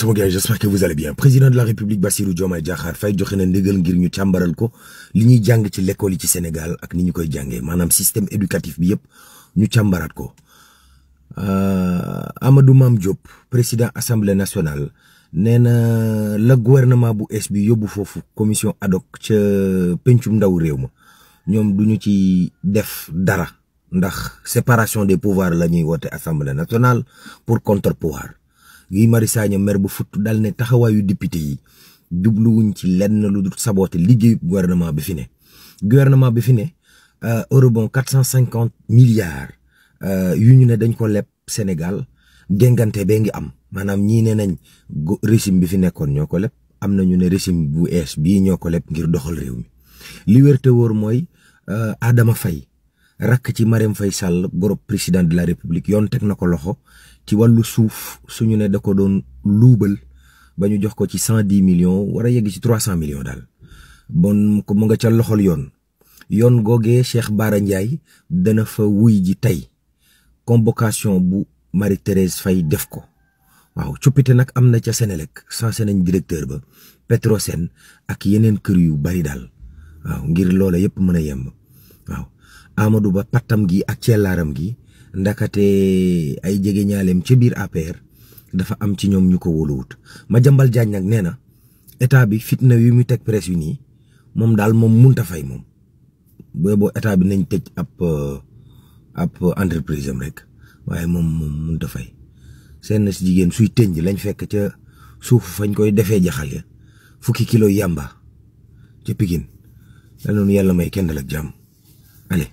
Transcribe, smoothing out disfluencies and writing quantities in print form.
sama gars j'espère que vous allez bien président de la république Bassirou Diomaye Diakhar Faye joxe na ndigal ngir ñu càmbaral ko li ñuy jàng ci l'école yi ci Sénégal ak ni ñu koy jàngee maanaam système éducatif bi yëpp ñu càmbaraat ko. Amadou Mame Diop président assemblée nationale nee na la gouvernement bu es bi yóbbu foofu commission ad hoc ca pencum ndaw réew ma ñoom duñu ci def dara ndax séparation des pouvoirs la ñuy woote assemblée nationale pour contre pouvoir. Guy Marius Sagna mer bu futt dal ne taxawaayu député yi jubluwuñ ci lenn lu dul saboté liggéey gouvernement bi fi ne. Gouvernement bi fi ne eurobond 450 milliards yu ñu ne dañ ko leb Sénégal géngante bee ngi am maanaam ñii ne nañ régime bi fi nekkoon ñoo ko leb am na ñu ne régime bu ees bii ñoo ko leb ngir doxal réew mi. Li wér te wóor mooy Adama Faye rakk ci Marème Faye Sall groupe président de la république yoon teg na ko loxo ci wàllu suuf suñu ne da ko doon luubal ba ñu jox ko ci 110 millions war a yegg ci 300 millions daal bon mu nga ca loxol yoon googee Cheikh Bara Ndiaye dana fa wuy ji tey convocation bu Marie-Thérèse Faye def ko waaw coppite nag am na ca Sénélec sensé nañ directeur ba Petrosen ak yeneen kër yu bari daal waaw ngir loola yëpp mën a yemb waaw Amadou Ba pattam gi ak ceelaaram gi ndakate ay jege ñaaleem ca biir APR dafa am ci ñoom ñu ko wóoluwut Madiambal Diagne nag nee na état bi fitna wi mu teg presse yu nii moom daal moom munta fay moom boo état bi nañ tëj ab entreprise am rek waaye moom munta fay seen si jigéen suy tënj lañ fekk ca suuf fañ koy defee jaxal ya 10 kilo yamba ca Pikine la noonu yàlla may kenn dal ak jàmm allez